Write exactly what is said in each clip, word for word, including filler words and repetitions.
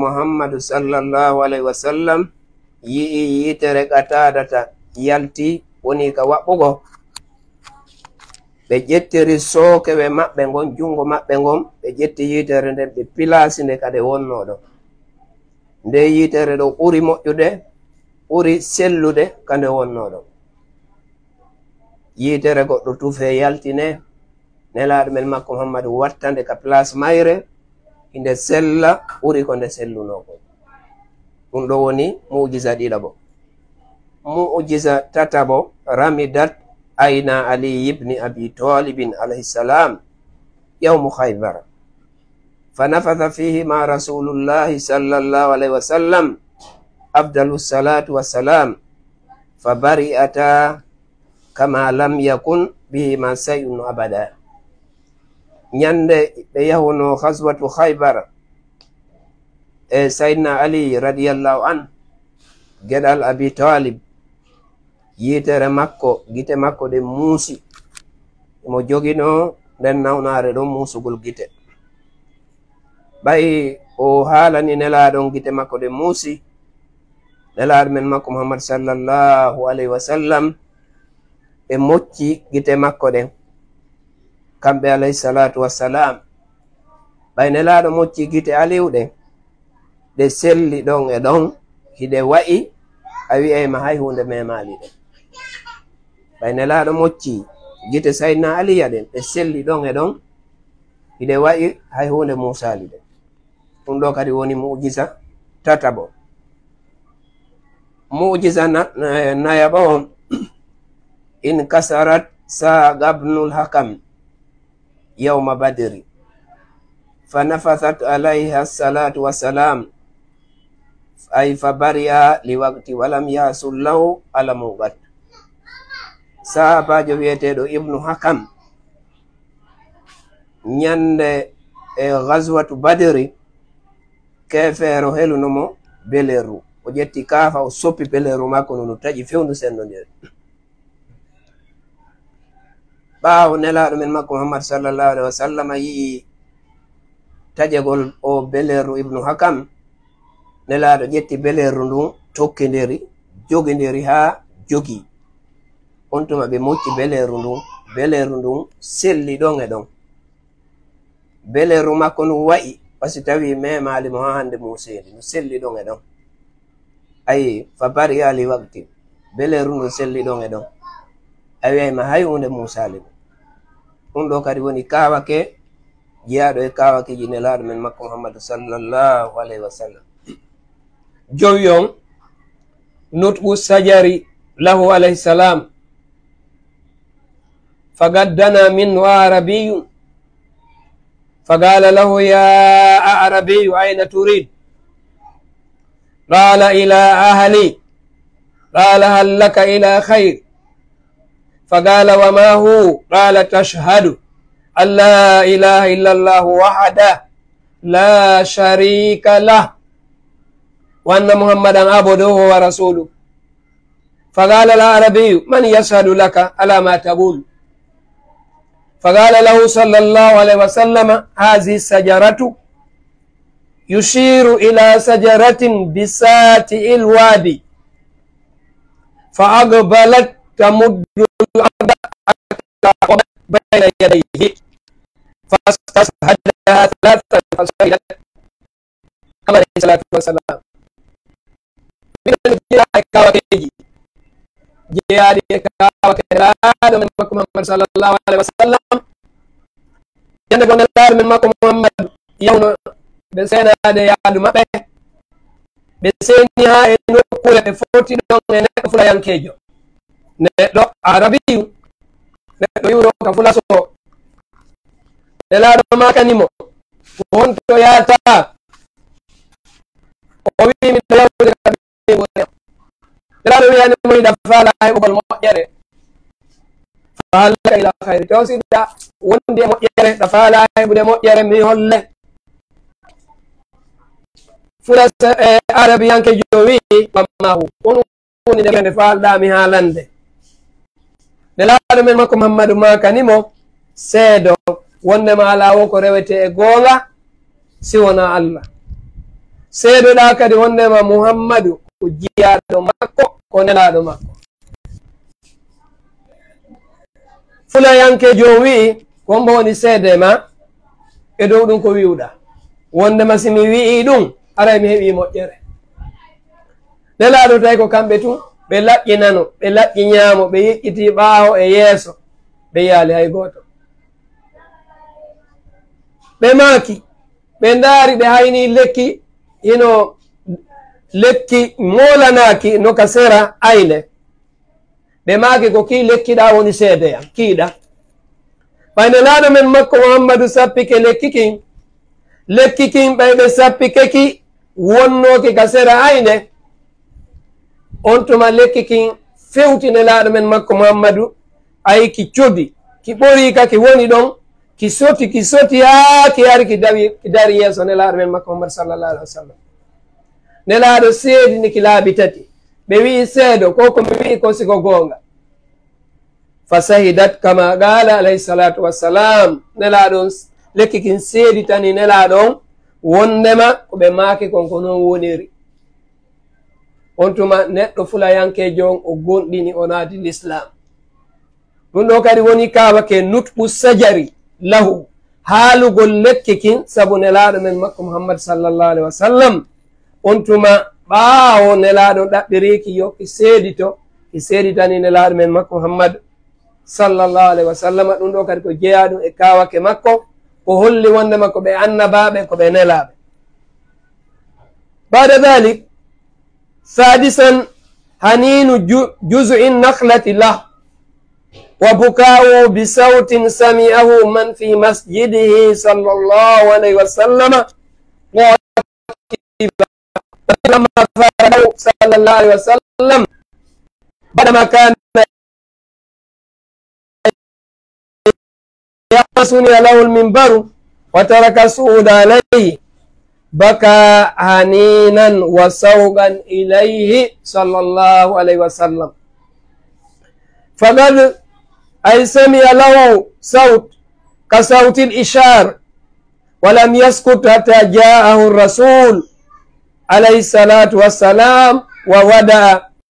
Muhammadu sallallahu alayhi wa sallam yi'i yiitere Qataadata yalti, woni ka waɓɓugo. Ɓe ƴettiri sookewe maɓɓe ngon, junngo maɓɓe ngon, ɓe ƴetti yiitere nden, ɓe pilasi nde ka nde wonnoo ɗon. Nde yiitere ɗo ɓuri moƴƴude, ɓuri sellude ka nde wonnoo ɗon. Yiitere goɗɗo tufe yaltine, Nelaaɗo men makko Muhammadu watta nde ka place mayre, hinde sella ɓuri ko nde sellunoo kon. Ɗum ɗo woni mu'jiza ɗiɗaɓo. Mu'jiza tataɓo, ramidat ayna Ali ibn Abi Talibin alayhi salam yawmu Khaybar. فنفث فيهما رسول الله صلى الله عليه وسلم أفضل الصلاة والسلام، فبرئتا كما لم يكن بهما شيء أبدا. Ñande ɓe yahunoo Ghazwatu Khaybar, e Sayyidina Ali radiyallahu anhu, geɗal Abi Talib, yiitere makko, gite makko ɗen muusi. Mo joginoo nden nawnaare ɗon muusugol gite. Ɓay o haalani Nelaaɗo on gite makko ɗen muusi, Nelaaɗo men makko Muhammad sallallahu alayhi wa sallam, ɓe mocci gite makko ɗen, kamɓe alayhi salatu wassalam. Ɓay Nelaaɗo mocci gite Aliyu ɗen, ɗe selli ɗon e ɗon, hiɗe wa'i, a wi'ay ma hay huunde memaali ɗe. Ɓay Nelaaɗo mocci gite Sayyidina Aliya ɗen, ɗe selli ɗon e ɗon, hiɗe wa'i, hay huunde muusaali ɗe. Ɗum ɗo kadi woni mu'jiza tataɓo. Mu'jiza na-, na-, nayaɓo on, inkasarat Sa'qa ibnul Hakam yawma Badri, fanafasat alayha salatu wassalam, ay fabari'a li waqti walam yasul lahu alamun qat. Sahabajo wi'eteɗo Ibnu Hakam, ñande e Ghazwatu Badri, kefeero heluno mo beleru. O ƴetti kaafa, o soppi beleru makko, no no taƴi fewndu senndondire. Ɓaawo Nelaaɗo men makko Muhammad sallallahu alaihi wa sallam yi'i taƴegol o beleru Ibnu Hakam, Nelaaɗo ƴetti beleru ndun, tokkindiri, jogindiri haa jogi. On tuma ɓe mocci beleru ndun, beleru ndun selli ɗon e ɗon. Beleru makko ndun wa'i, pasi tawi memaali mo haa hande muuseeli, no selli ɗon e ɗon. Ayi, fa bari'a li waqti, beleru ndun selli ɗon e ɗon. A wi'ay ma hay huunde muusaali mo. Ɗum ɗo kadi woni kaawake jeyaaɗo e kaawakeeji Nelaaɗo men makko Muhammadu sallallahu alaihi wa sallam. Jowi on, nutqu sajari lahu alayhi salam. Faqad dana minhu a'rabiyyun. Faqala lahu, "Ya a'rabiyyu, ayna turid?" Qala, "Ila ahli." Qala, "Hal laka ila khayr?" Faqala, "Wa ma hu?" Qala, "Tashhadu an la ilaha illa Allah wahdahu la sharika lah, wa anna Muhammadan abduhu wa rasuluh." فقال الأعرابي: "من يشهد لك على ما تقول؟" فقال له صلى الله عليه وسلم: "هذه الشجرة"، يشير إلى شجرة بساطع الوادي، فأقبلت تمد الأرض بين يديه، فاستشهدها ثلاثا فشهدت. Alayhi salatu wassalam. Miɗen jeyaa e kaawakeeji jeyaaɗi e kaawake Nelaaɗo men makko Muhammad sallallahu alaihi wa sallam. Ñande goo Nelaaɗo men makko Muhammad yawno ɓe seenaade yaadu maɓɓe. Ɓe seeni haa e nokkuure ɓe foti ɗon e neɗɗo fulayankeejo. Neɗɗo Arabiyu, neɗɗo yuuro ka fulaso. Nelaaɗo maakani mo, "Ko honto yaataa?" O wi'i, "Miɗo yahude ka ɓiɓɓe woni am." Nelaaɗo wi'ani mo, "Hiɗa faalaa heɓugol moƴƴere? Fa hal laka ila khayri? Taw si hiɗa wondi e moƴƴere, hiɗa faalaa heɓude moƴƴere, mi holle." Fulaso, e, Arabiyankeejo wi'i, "Wa ma hu?" Woni nde nde faalɗaa mi haalande. Nelaaɗo men makko Muhammadu maakani mo, "Seedo wondema alaa woo ko rewetee e goonga si wonaa Allah. Seedoɗaa kadi wonndema Muhammadu ko jiyaaɗo makko, ko nelaaɗo makko. Fulayankeejo on wi'i, ko hombo woni seede ma e dow ɗum ko wi'uɗaa? Wonndema si mi wi'ii ɗum, aray mi heɓii moƴƴere. Nelaaɗo tawi ko kamɓe tun, ɓe laƴƴi nano, ɓe laƴƴi ñaamo, ɓe yeƴƴitii ɓaawo e yeeso, ɓe yi'aali hay gooto. Ɓe maaki, ɓe ndaari, ɓe haynii lekki, hino lekki moolanaaki no ka sera aynde. Ɓe maaki, ko kii lekki ɗaa woni seede an, kii ɗaa. Ɓay nelaaɗo men makko Muhammadu sappike lekki kin, lekki kin ɓay ɓe sappike ki wonnooki ka sera aynde. On tuma lekki kin fewti nelaaɗo men makko Muhammadu, ay ki codi, ki ɓorii ka ki woni ɗon, ki soti, ki soti haa ki ari ki dawi, ki dari yeeso nelaaɗo men makko Muhammadu sallallahu alaihi wasallam. Nelaaɗo seedini ki laabi tati. Ɓe wi'i, seedo, ko ko mi wi'i ko si ko goonga. Fa shahidat kama qala alayhi salatu wassalam. Nelaaɗo on, lekki kin seeditani nelaaɗo on wonndema ko ɓe maaki kon ko non woniri. On tuma neɗɗo fulayankeejo on o gonɗini, o naati Lislaam. Ɗum ɗo kadi woni kaawake nutqu sajari lahu, haalugol lekki kin sabu nelaaɗo men makko Muhammad sallallahu alaihi wasallam. On tuma ɓaawo nelaaɗo ɗaɓɓiri ki yo ki seedito, ki seeditani nelaaɗo men makko Muhammad sallallahu alaihi wasallam. Ɗum ɗo kadi ko jeyaaɗum e kaawake makko, ko holli wonndema ko ɓe annabaaɓe, ko ɓe nelaaɓe. Ba'da dhalik, sadisan, haninu ju-, juz'in nakhlati lah, wa buka'u bi sautin sami'ahu man fi masjidihi sallallahu alaihi wasallam. Lamma faragahu sallallahu alaihi wasallam, ba'da ma kana يقصني له المنبر وترك الصعود عليه بكى حنينا وشوقا إليه صلى الله عليه وسلم. فقد أي سمع له صوت كصوت العشار ولم يسكت حتى جاءه الرسول عليه الصلاة والسلام ووضع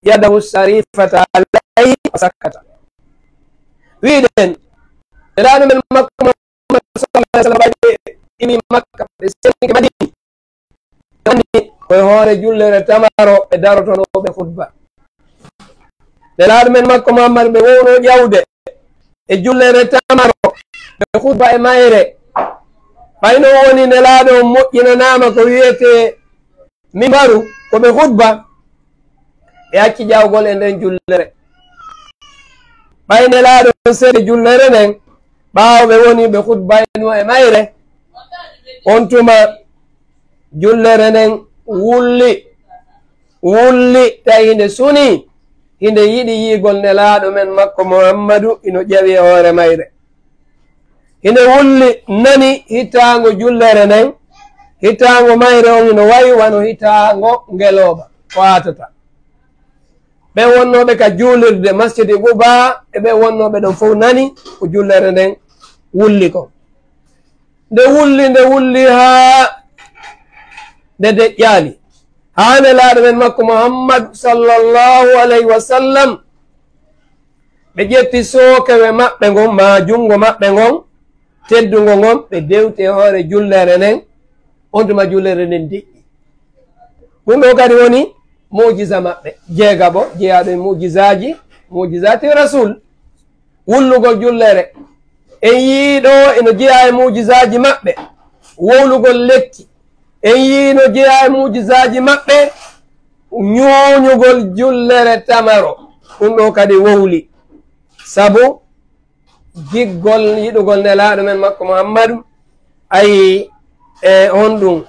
يده الشريفة عليه وسكت. Wi'uɗen, Nelaaɗo men makko Muhammad sallallahu alaihi wasallam, ɓay ɓe iwi Makka, ɓe senki Madina. Ɓe woni koye hoore jullere tamaro, ɓe darotonoo ɓe khutba. Nelaaɗo men makko Muhammad ɓe wownoo ƴawde e jullere tamaro, ɓe khutba e mayre. Ɓay no woni Nelaaɗo on moƴƴinanaama ko wi'etee minbaru, ko ɓe khutba, ɓe acci ƴawgol e nden jullere. Ɓay Nelaaɗo on seedi jullere nden, ɓaawo ɓe woni ɓe khutbayno e mayre, on tuma jullere nden wulli, wulli, tawi hinde sunii, hinde yiɗi yi'ugol Nelaaɗo men makko Muhammadu ino ƴawi e hoore mayre. Hinde wulli, nani hittaango jullere nden, hittaango mayre on hino wayi wano hittaango ngelooba ko aatata. Ɓen wonnooɓe ka juulirde Masjidi Quba e ɓen wonnooɓe ɗon fow nani ko jullere nden wulli kon. Nde wulli, nde wulli haa nde deƴƴaali. Haa Nelaaɗo men makko Muhammad sallallahu alayhi wa sallam, ɓe ƴetti sookewe maɓɓe ngon, maa junngo maɓɓe ngon teddungo ngon, ɓe dewti e hoore jullere nden. On tuma jullere nden deƴƴi. Ɗum ɗo kadi woni mu'jiza maɓɓe. Jeegaɓo, jeyaaɗo e mu'jizaaji, mu'jizaati Rasul. Wullugol jullere. En yii ɗo eno jeyaa e mu'jizaaji maɓɓe. Wowlugol lekki. En yii no jeyaa e mu'jizaaji maɓɓe. Ñooñugol jullere tamaro. Ɗum ɗo kadi wowli. Sabu giggol yiɗugol Nelaaɗo men makko Muhammadu, ayi, e honɗum?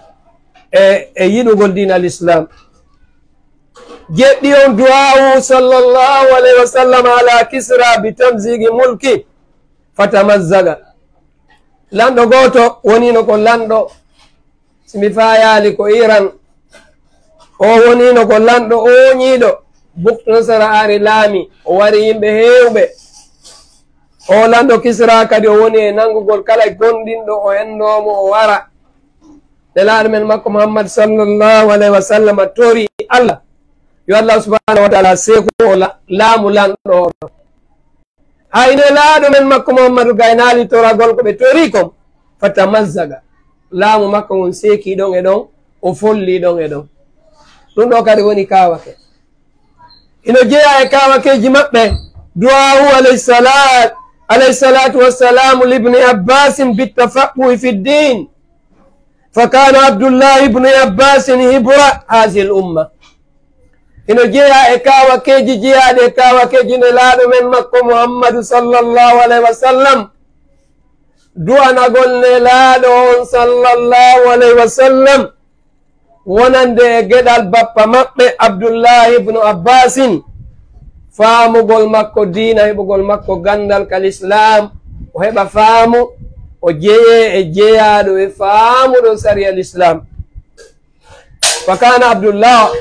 E, e yiɗugol diina Lislaam. Jeɗɗi on, du'aa'u sallallahu alayhi wa sallam ala Kisra bi tamzigi mulki fatamazzaga. Lanɗo gooto wonino ko lanɗo, si mi faayaali, ko Iran. O wonino ko lanɗo ooñiiɗo. Buktu Nasara ari laami, o wari yimɓe heewɓe. O lanɗo Kisra kadi o woni e nanngugol kala gonɗinɗo o enndoo mo o wara. Nelaaɗo men makko Muhammad sallallahu alayhi wa sallam tori Allah, yo Allah subhanahu wa taala seeku o la-, laamu lanɗo o ɗo. Hay Nelaaɗo men makko Muhammadu gaynaali toragol ko ɓe tori kon, fatamazzaga. Laamu makko ngun seeki ɗon e ɗon, o folli ɗon e ɗon. Ɗum ɗo kadi woni kaawake. Ino jeyaa e kaawakeeji maɓɓe, du'aa'u alayhi salaat, alayhi salaatu wassalaam libni Abbaasin bittafaqquhi fi ddin. Fa kaana Abdullahi ibnu Abbaasin hibra haazihil umma. Ino jeyaa e kaawakeeji jeyaaɗi e kaawakeeji Nelaaɗo men makko Muhammadu sallallahu alayhi wa sallam. Du'anagol Nelaaɗo on sallallahu alayhi wa sallam wonande e geɗal bappa maɓɓe Abdullahi ibnu Abbaasin, faamugol makko diina, heɓugol makko ganndal ka lislaam, o heɓa faamu, o jeyee e jeyaaɗo e faamuɗo sariya lislaam. Fa kaana Abdullah,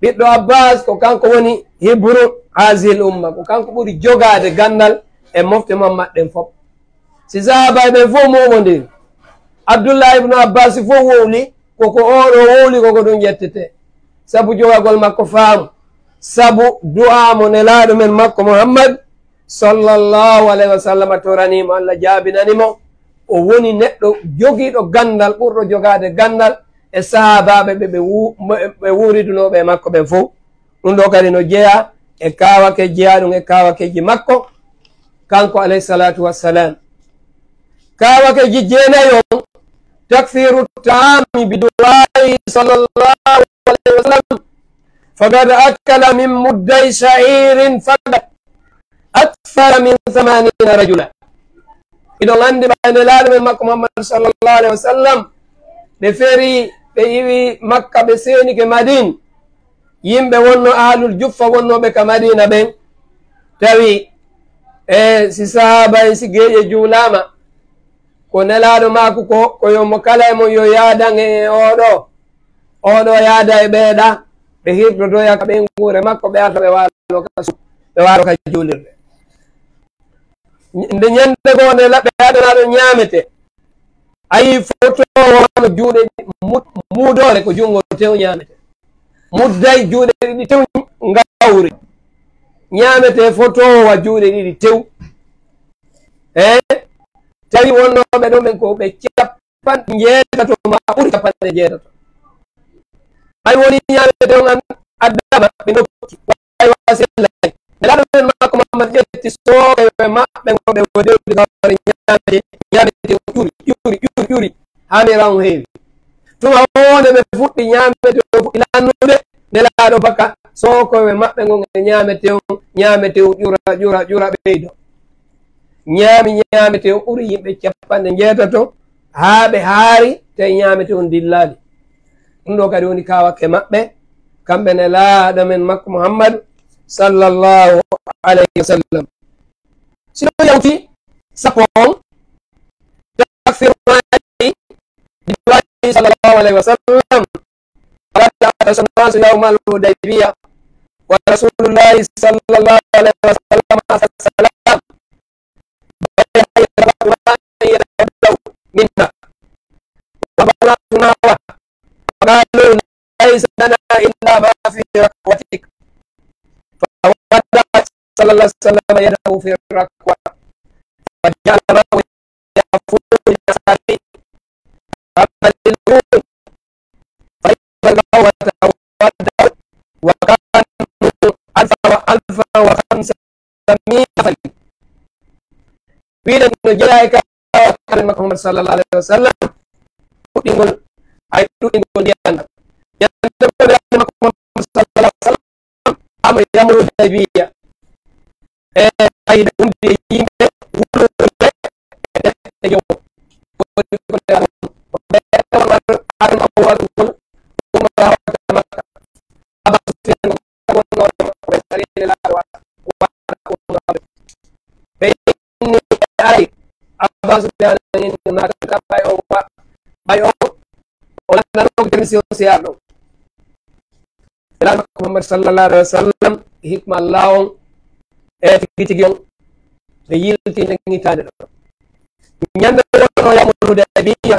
ɓiɗɗo Abbas, ko kanko woni hibru haazihil umma, ko kanko ɓuri jogaade ganndal e mofte Muhammad ɗen fof. Si sahaabaaɓe ɓen fof mooɓondiri, Abdullah ibnu Abbas fof wowli, ko ko oo ɗoo wowli, ko ko ɗum ƴettetee. Sabu jogagol makko faamu, sabu du'aa mo Nelaaɗo men makko Muhammad sallallahu alayhi wa sallam toranii mo, Allah jaabinani mo. O woni neɗɗo jogiiɗo ganndal, ɓurɗo jogaade ganndal e sahaabaaɓe ɓe, ɓe wu-, ɓe wuuridunooɓe e makko ɓen fof. Ɗum ɗoo kadi no jeyaa e kaawake, jeyaa ɗum e kaawakeeji makko, kanko alayhi salaatu wassalaam. Kaawakeeji jeenayi on, takthiiru taami bi du'aa'i sallallahu alayhi wa sallam, faqad akala min mudday sha'iirin faqat akthara min thamanina rajula. Hiɗon anndi ɓay Nelaaɗo men makko Muhammad sallallahu alayhi wa sallam, ɓe ferii, ɓe iwi Makka, ɓe seenike Madina. Yimɓe wonno Ahlul Juffa wonnooɓe ka Madina ɓen, tawi, e, si sahaaba en, si geeƴe juulaama, ko Nelaaɗo maaku ko, ko yo mo kala e mon yo yaadan e oo ɗoo, oo ɗoo yaada e ɓee ɗaa, ɓe hirdodoya ka ɓeynguure makko, ɓe arta ɓe waalo ka su-, ɓe waalo ka juulirde. Nde ñannde goo nde laɓɓe adanaaɗo ñaamete, a yii fotoowo wano juuɗe ɗi-, mu-, muudoore ko junngo tew ñaamete. Mudday juuɗe ɗiɗi tew ngawri. Ñaamete fotoowo wa juuɗe ɗiɗi tew. Eh? Tawi wonnooɓe ɗon ɓen ko ɓe cappanɗe njeetato maa ɓuri cappanɗe njeetato. Ɓay woni ñaamete on an addama ɓe ndokki. Aywa, sellay. Nelaaɗo men makko Muhammad ƴetti sookewe maɓɓe ngo ɓe wodewdi ka hoore ñaamete, ñaamete on ƴuri, ƴuri, ƴuri, ƴuri, haa mi raw heewi. Tuma woo nde ɓe fuɗɗi ñaamete on fuɗɗi lannude, Nelaaɗo baka sookewe maɓɓe ngon e ñaamete on, ñaamete on ƴura, ƴura, ƴura ɓeydo. Ñaami ñaamete on ɓuri yimɓe cappanɗe njeetato, haa ɓe haari, tawi ñaamete on dillaali. Ɗum ɗoo kadi woni kaawake maɓɓe, kamɓe Nelaaɗo men makko Muhammadu sallallahu alayhi wa sallam. Si ɗum yawti sappo on, takfir maaji bi du'aa'i sallallahu alayhi wa sallam. Wa qad atasa an-nasu yawmal Hudaybiyya wa Rasulullahi sallallahu alayhi wa sallam ala salam. بين يدي الرحمن يتبدأ منا وبلغتنا وقالوا ليس لنا إلا ما في ركوتك. فوضع صلى الله عليه وسلم يده في الركوة فجعل الماء يفور من أصابعه قبل الوضوء فإذا الماء توضأ وكانوا ألفا وألفا وخمسمائة نفر. Wiide no jeyaa e ka Muhammad sallallahu alayhi wa sallam, fuɗɗingol, ay ɗuɗɗingol ndiyan ɗan. Yande ko Muhammad sallallahu alayhi wa sallam, amo yamru Hudaybiya. E ay ɓe undi e yimɓe wuluɓe e jowo. Ko ɓe Abu Bakr umra wata Makka. Aba Sufyan ɓe inni ɓe aray. Abbas ɓe aray inni ma ka ɓay o wa-, ɓay o, o lanndano ko jami si o siyar ɗo. Nelaaɗo makko Muhammad sallallahu alayhi wa sallam, hikma Allah on, e tigi tigi on, ɓe yilti nde ngitaande ɗo. Ñande wonno yamul Hudaybiya,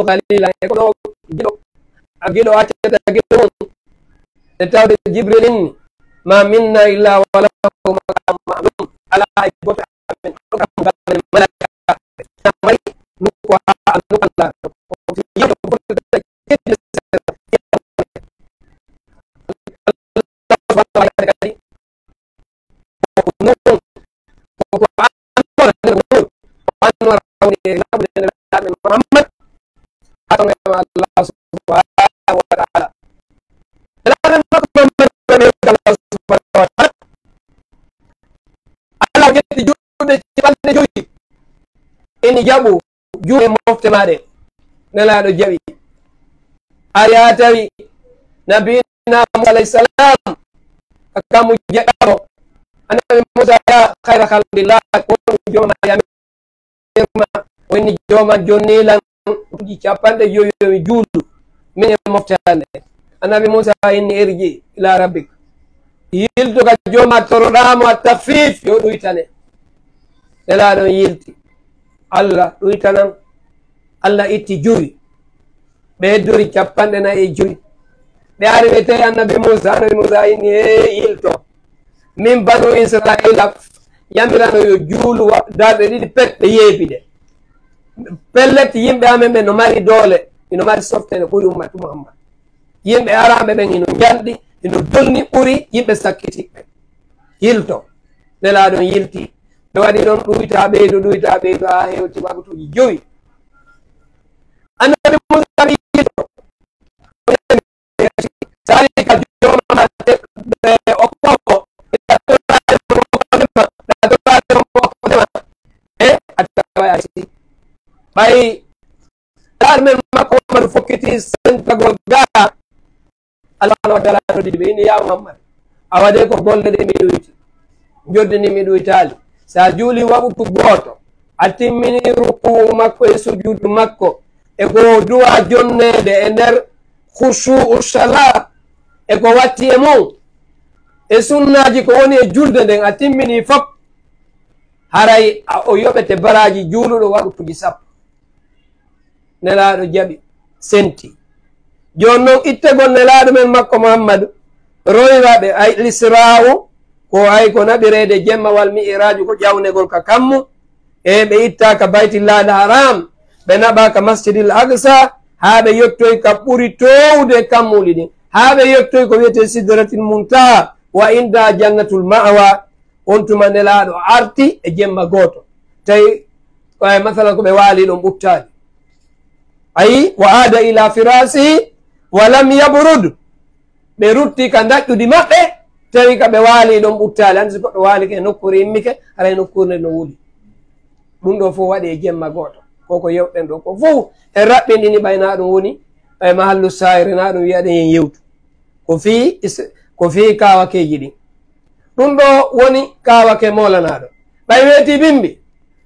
Jibrilu Khalila, e ko ɗo giɗo, a giɗo accata giɗo mum. E tawde Jibril inni, "Ma minna illa wa lahu maqamun ma'lum." Alaa hay gooto e amen, ɗo kam ngal malaika, ina mari nokku haa nokku Allah. Ko si yimɓe ko foti ɓe ƴetti sera. Allah subhanahu wa ta'ala kadi, ko noon, ko, ko an wara nder woni, ko an wara woni e naɓude nder amen Muhammad, haa tawno e Allah subhanahu wa ta'ala. Ɓe laamɓe makko Muhammad, ɓe Allah subhanahu wa ta'ala. Allah ƴetti juuɗe capanɗe jowi, ene jaɓu juuɗe mofte maaɗe. Nelaaɗo jaɓi. Ari haa tawi Nabiyina Musa alayhi salam, ka kammu jeɗɗaɓo. Annabi Muusa, ya khayra khalqillah, ko jooma ma yamirma, o inni jooma jonni lan uji capanɗe jowi yo mi juulu, min e moftande. Annabi Muusa inni irji ila rabbik. Yilto ka jooma toroɗamo at takhfif, yo ɗuytane. Nelaaɗo on yilti. Allah ɗuytanan. Allah itti jowi. Ɓe heddori capanɗe nayi e jowi. Ɓe ari ɓe tawi annabi Muusa, annabi Muusa inni, "Hee, yilto. Min banu Israila yamirano yo juulu wa-, darɗe ɗiɗi pet, ɓe yeebi ɗe. Pellet, yimɓe amen ɓe no mari doole, ino mari softere ɓuri ummatu Muhammad. Yimɓe araaɓe ɓen ino njanɗi, ino donni ɓuri yimɓe sakkitiiɓe. Yilto." Nelaaɗo on yilti. Ɓe waɗi ɗon ɗuyta, ɓeydo, ɗuyta, ɓeydo, haa hewti waktuuji jowi. Annabi Muusa wi, "Yilto." Sa ari ka jooma ma te-, ɓe okko ko, ɓe tattoo ɗum okko ma, ɓe tattoo ɗum okko ma. E, a tawa a si. Ɓay, ɗaar men makko Umaru fokkiti sentagol gaa. Allah subhanahu wa ta'ala nodditi ɓe, inni, "Ya Muhammad, a waɗi ko golle ɗe mi ɗuyti. Jodde ni mi ɗuytaali. Sa juuli waktu gooto, a timmini rukuu makko e sujuudu makko, e ko duwa jonneede e nder khushu'u salah, e ko watti e mum, e sunnaaji ko woni e julde nden, a timmini fop, haray a, o yoɓete baraaji juuluɗo waktuuji sappo." Nelaaɗo jaɓi, senti. Jooni non, ittegol Nelaaɗo men makko Muhammadu, royra ɓe, ay, Lisraa'u, ko ay ko naɓireede jemma, wal Mi'raaju ko ƴawnegol ka kammu, e ɓe ittaa ka Baytillahil Haram, ɓe naɓaa ka Masjidil Aqsa, haa ɓe yottoy ka ɓuri toowude kammuuli ɗin, haa ɓe yottoy ko wiyetee Sidratil Muntaha, wa inda Jannatul Ma'wa. On tuma Nelaaɗo arti e jemma gooto. Tawi, eh, masalan, ko ɓe waali ɗon ɓuttaali. Ayi, wa aada ila firasihi wa lam yabrud. Ɓe rutti ka ndaƴƴudi maɓɓe, tawi ka ɓe waali ɗon ɓuttaali. Anndi si goɗɗo waali ke nokkuure immike, haray nokkuure nden no wuli. Ɗum ɗo fof waɗi e jemma gooto. Ko ko yewɗen ɗo ko fof, en raɓɓinɗini ɓay na ɗum woni, eh, mahallu saayre na ɗum wi'aɗen en yewtu. Ko fii is-, ko fii kaawakeeji ɗin. Ɗum ɗo woni kaawake moolanaaɗo. Ɓay weetii bimbi,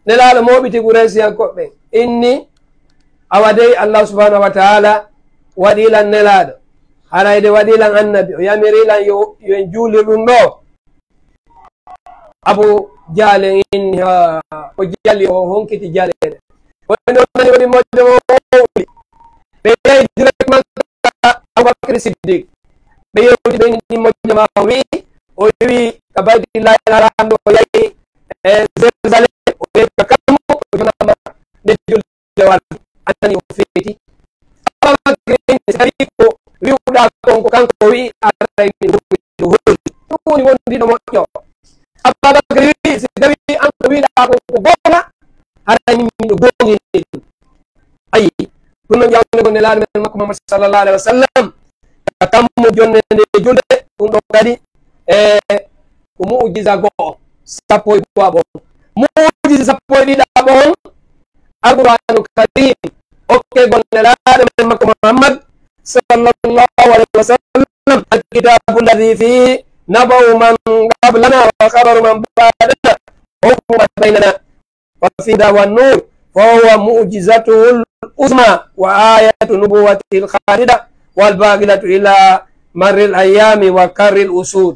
Nelaaɗo mooɓiti Quraysiyankooɓe ɓen, inni, "Awa dey, Allaahu subhaanahu wa ta'aala waɗii lan Nelaaɗo, haray de waɗii lan annabi, o yamirii lan yo, yo en juulir ɗum ɗo." Abu Jahal en inni, ha, o jali, o honkiti jaleeɗe. Woni on nani woni moƴƴo mo o wowli. Ɓe yehi directement ka Abubakar Siddiq. Ɓe yewti ɓe inni moƴƴo ma o wi'i, o wi'i ka Baytillahi Haram ɗo o yahi e Jerusalem, o yehi ka kammu, o jonama nde julde wal, anani o feeti. Ababakar inni, si tawi ko wi'uɗaa kon ko kanko wi'i, aray min ɗum holi. Ɗum woni wondiɗo moƴƴo. Ababakar wi'i, si tawi an ko wi'uɗaa kon ko goonga, aray min min ɗo goongini ɗum. Ayi, ɗum no ƴawnde gon Nelaaɗo men makko Muhammad sallallahu alaihi wasallam. Ka kammu jonne nde julde, ɗum ɗo kadi, e ko mu'jiza go'o, sappo e go'aɓo on. Mu'jiza sappo e ɗiɗaɓo on, Alqur'aanul Kariim, okkegol Nelaaɗo men makko Muhammad sallallahu alaihi wasallam, الكتاب الذي فيه نبأ من قبلنا وخبر من بعدنا وحكم من بيننا. وفي الهدى والنور، فهو معجزته العظمى وآية نبوته الخالدة والباقية إلى مر الأيام وكر العصور.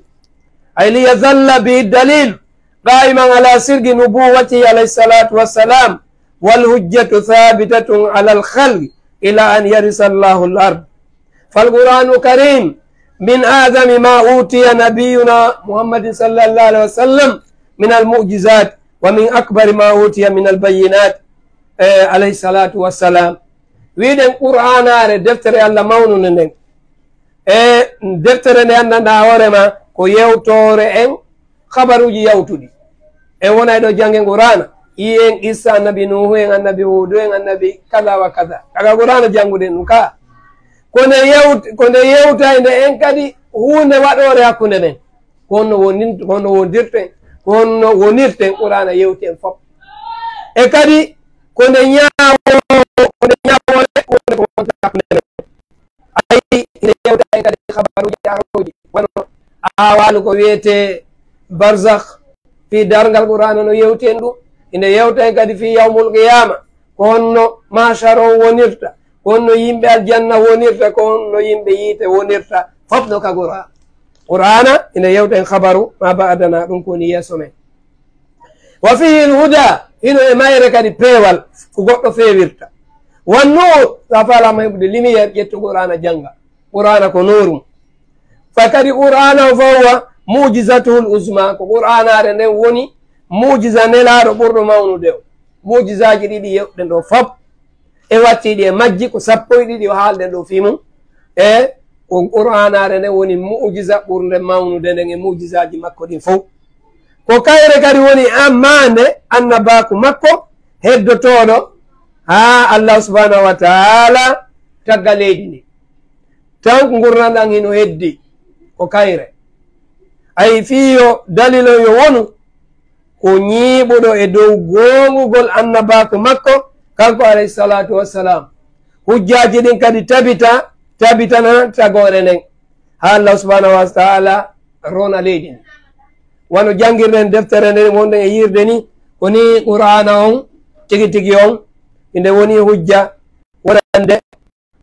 أي ليظل به الدليل قائما على صدق نبوته عليه الصلاة والسلام، والحجة ثابتة على الخلق إلى أن يرث الله الأرض. فالقرآن الكريم من أعظم ما أوتي نبينا محمد صلى الله عليه وسلم من المعجزات ومن أكبر ما أوتي من البينات، eh, عليه الصلاة والسلام. Wiɗen Qur'aanaare, deftere Allah mawnunde nden. E deftere nde anndanɗaa hoore ma ko yewtoore en habaruuji yawtuɗi. En wonay ɗo janngen Qur'aana, yi'en qissa annabi Nuuhu en, annabi Huudu en, annabi kaza wa kaza. Kaga Qur'aana jannguɗen ɗum ka. Ko nde yewt-, ko nde yewtay nde en kadi huunde waɗoore hakkunde men. Ko honno wonin-, ko honno wondirten, ko honno wonirten Qur'aana yewti en fof. E kadi ko nde ñaawo, ko nde ñaawoore wonde ko wonta hakkunde men. Ayi, ina yewta en kadi habaruuji arooji. ahwaalu ko wiyetee barzakh, fii darngal Qur'aana no yewti en ɗum, ina yewta en kadi fii yawmul qiyaama, ko honno mahshar on wonirta, ko honno yimɓe aljanna wonirta, ko honno yimɓe yiite wonirta, fof no ka Qur'aana. Qur'aana ina yewta en habaru ma ba'dana, ɗum ko woni yeeso men. Wa fiihi l-huda, hino e mayre kadi peewal, ko goɗɗo feewirta. Wan nuur, so a faalaama heɓude lumière, ƴettu Qur'aana jannga. Qur'aana ko nuurum. Fa kadi Qur'aana o fa huwa mu'jizatuhu l-uzma, ko Qur'aanaare nden woni mu'jiza Nelaaɗo ɓurɗo mawnude o. Mu'jizaaji ɗiɗi yewɗen ɗo fof, e wattiiɗi e majji ko sappo e ɗiɗi o haalɗen ɗo fii mum. E ko Qur'aanaare nden woni mu'jiza ɓurnde mawnude nden e mu'jizaaji makko ɗin fof. Ko kayre kadi woni ammaande annabaaku makko heddotooɗo haa Allah subhanahu wa ta'ala tagga leydi ndi. Tan ko ngurndan ɗan hino heddi ko kayre. Ay fii yo dalil on yo wonu ko ñiiɓuɗo e dow goongugol annabaaku makko, kanko alayhi salaatu wassalaam. Hujjaaji ɗin kadi tabita, tabitana tagoore nden. Haa Allah subhanahu wa ta'ala rona leydi ndi. Wano janngirɗen deftere nden wonɗen e yiirde ni, ko ni Qur'aana on tigi tigi on, inde woni hujja wonande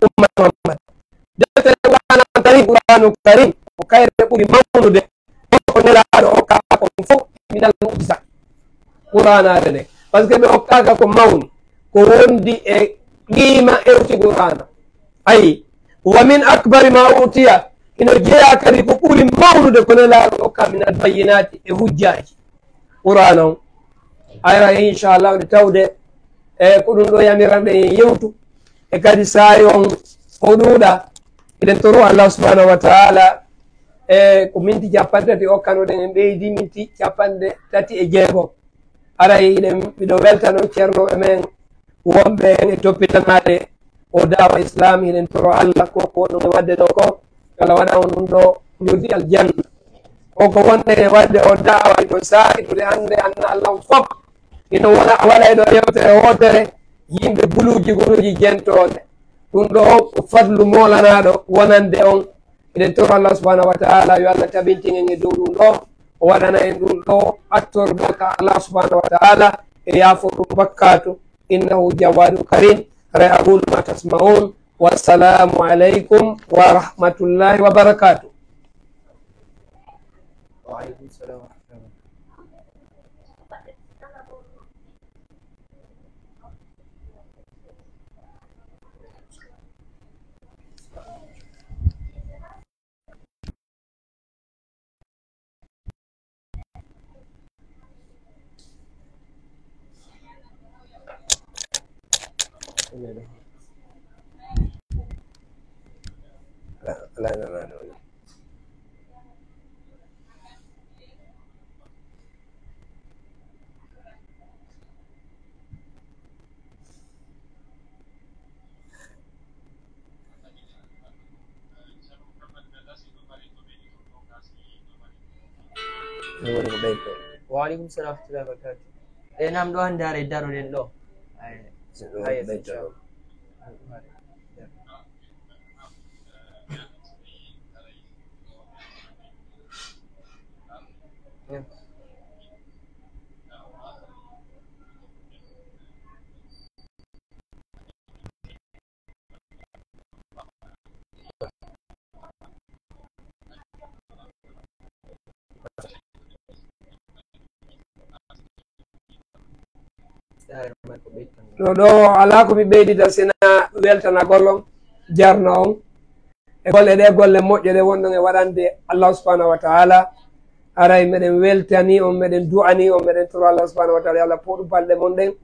umma Muhammad. Deftere Qur'aana Karim, Qur'aanu Karim, ko kayre ɓuri mawnude, ko Nelaaɗo okkaaka kon fof minal mu'jizat. Qur'aanaare nde. Parce que ɓe okkaaka ko mawni, ko wondi e qiima ewti Qur'aana. Ayi, wa min akbari ma utiya, ino jeyaa kadi ko ɓuri mawnude ko Nelaaɗo okka minal bayyinaati e hujjaaji. Qur'aana on. Ayra, inchallah, nde tawde, e ko ɗum ɗo yamiranɗe en yewtu, e kadi saa'i on o ɗuuɗa. Eɗen toro Allah subhanahu wa ta'ala, e ko minti capanɗe tati okkanoɗen, en ɓeydi minti capanɗe tati e jeego. Aray, eɗen, miɗo weltano ceernooɓe men wonɓe en e toppitanaade o daawa Islam, hiɗen toro Allah ko, ko wonɗon e waɗde ɗo ko, Allah waɗa on ɗum ɗo njoɓdi aljanna. O ko wonɗen e waɗde o daawa, hiɗo saakitude hannde anna Allah on fof. Hino wona, waɗa e ɗo yewtere wootere, yimɓe buluuji guluuji jentooɓe. Ɗum ɗo ko fadlu moolanaaɗo wonande on. Eɗen toro Allah subhanahu wa ta'ala yo Allah tabintin en e dow ɗum ɗo, o waɗana en ɗum ɗo attorgal ka Allah subhanahu wa ta'ala e yaafo ɗum bakkaatu. Innahu jawadu karim. Haray aqulu ma tasma'un. Wassalamu alaikum wa rahmatullahi wa barakatuh. Wa alaikum salam wa rahmatullahi. Wa alaikum salam wa rahmatullahi wa barakatuh. E nam ɗo hannde haray daroɗen ɗo. Ay, ay, Ɗo, ɗo alaa ko mi ɓeydita sina weltanagol on, jarna on e golle ɗe, golle moƴƴe ɗe wonɗon e waɗande Allah subhanahu wa ta'ala. Aray meɗen weltani on, meɗen du'ani on, meɗen toro Allah subhanahu wa ta'ala yo Allah pooɗu balɗe mon ɗen.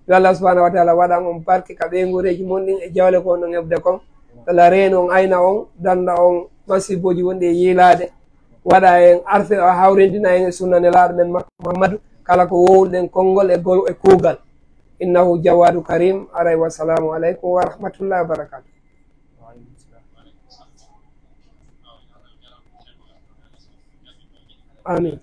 Yo Allah subhanahu wa ta'ala waɗan on barke ka ɓeynguureeji mon ɗin e jawle ko wonɗon heɓde kon. Yo Allah reenu on, ayna on, danda on masiibooji wonɗi e yiilaade. Waɗa en arfe o hawrindina en e sunna Nelaaɗo men makko Muhammadu, kala ko wowluɗen konngol e gol e kuugal. Innahu jawadu karim. Aray, wassalamu alaikum wa rahmatullahi wa barakatuh. Amin.